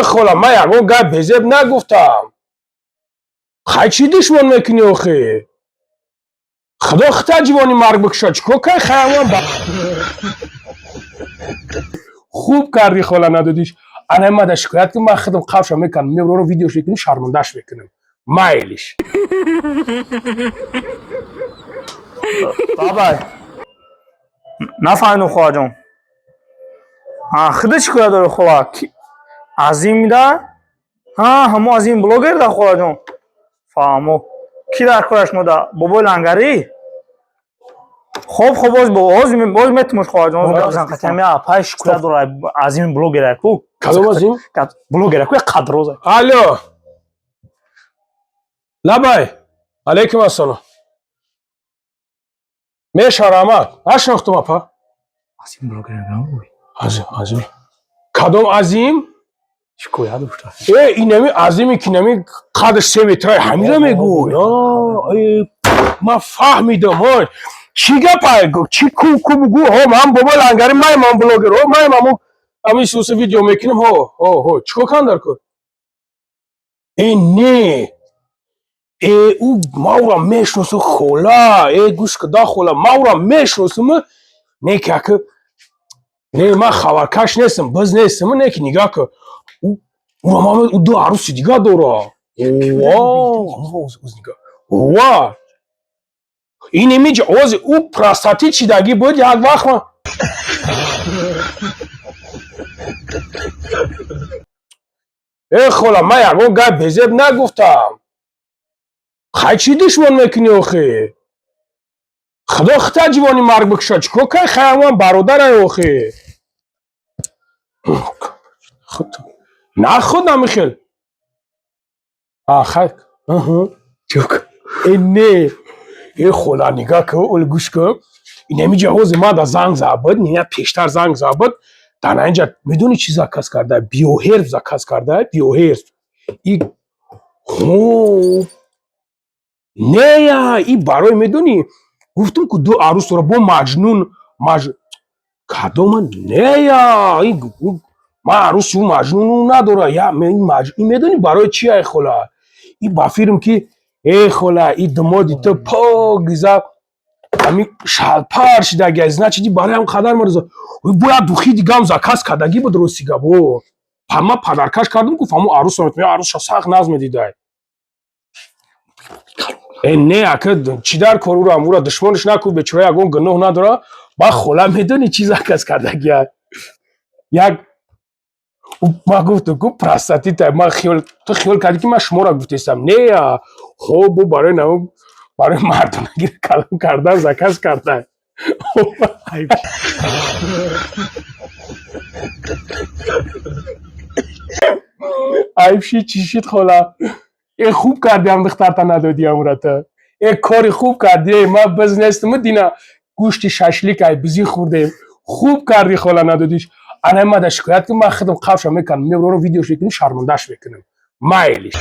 Хола, ман ягон гап безеб нагуфтам. Хай, чӣ душмон мекунӣ охи? Худо хита ҷивони марг бикушад, чӣ кор кай? Хаяман хуб кардӣ, хола, надодиш. Ана мада шикоят ки ман худам қавша мекунам, меброрам, видеош мекунем, шармандаш мекунем. Майлиш. Бабай. Нафаҳмидум, холаҷон. Худа шикоят дорӣ, хола? Азим да? Ҳа, ҳамо Азим блогер да, холаҷон. Фаҳмо. Кӣ дар кораш мода? Бобои Лангарӣ? Хоб, хоб, боз боз боз метумуш, холаҷон. Зан қатъиян апай шикоят дора Азим блогер ку. Кадом Азим? Блогер ку, қадроза. Алло. Лабай. Алейкум ассалом. Меша, раҳмат. Нашинохтум, апа. Азим блогер ой. Азим, Азим. Кадом Азим? Шикоят дошта. Э, инами Азими ки нами қадаш 3 метрай, ҳамира мегӯй. Ман фаҳмидам, ой. Чӣ гапай? Чӣ ку ку бугӯ? Ҳо, ман бобои Лангари, май ман блогер, ҳо, май маму ҳамин суса видео мекунем, ҳо, ҳо, ҳо. Чӣ кор кан дар кор? Э, не. Э, ӯ ман ӯра мешиносам, хола. Э, гӯш куда, хола, ман ӯра мешиносам. Не, ки ака не, ман хабаркаш нестам, биз нестам, не, ки нигоҳ кун. Ӯра ман ӯ ду арӯси дига дора. Ва. Ин имиҷ ози ӯ простатит чидагӣ буд як вақт ман. Э, хола, ман ягон гап безеб нагуфтам. Хай, чӣ душмон мекунӣ охи? Худо хита ҷивони марг бикушад, чӣ кор кай? Хаяман бародарай охи. Нахуд намихел. А, хай. Чук. Э, не. Э, хола, нигоҳ кун, ол гӯш кун. Инами ҷавози ма да занг забуд, ния пештар занг забуд. Дар инҷа медонӣ чӣ заказ карда? Биохерб заказ карда, биохерб. И хо нея, и барои медонӣ, гуфтум ку ду арӯс дора бо Маҷнун, маж кадома нея, и ман арӯси ӯ Маҷнуну надора, я ин медонӣ барои чи ай, хола? И ба фирм ки э, хола, и думоди ту покиза ҳами шалпар шидаги, значит, и барои ҳам қадар марза бояд духи дигам заказ кардагӣ буд, рости гап. О, ман падаркаш кардум, гуфт ҳамун арӯсро метавон, арӯсша сахт назм медидай. Э, не, ака, чӣ дар кор ура, ура душмонаш наку, бечора ягон гуноҳ надора. Ба хола, медонӣ чӣ заказ кардагия? Як ман гуфтам ку простатита, ман хиёл, ту хиёл кардӣ ки ман шуморо гуфтестам. Не, хо, бо барои намо барои мардонагӣ калом кардан заказ карда. Айб шид, чӣ шид, хола? Э, хуб кардӣ, ҳам духтарта надодӣ амурата. Э, кори хуб кардӣ, э, ман биз нестам, дина гӯшти шашлик ай бизӣ хӯрдем. Хуб кардӣ, хола, надодиш. Ана мада шикоят ки ман худам қавша мекунам, меброрам, видеош мекунем, шармандаш мекунем. Майлиш.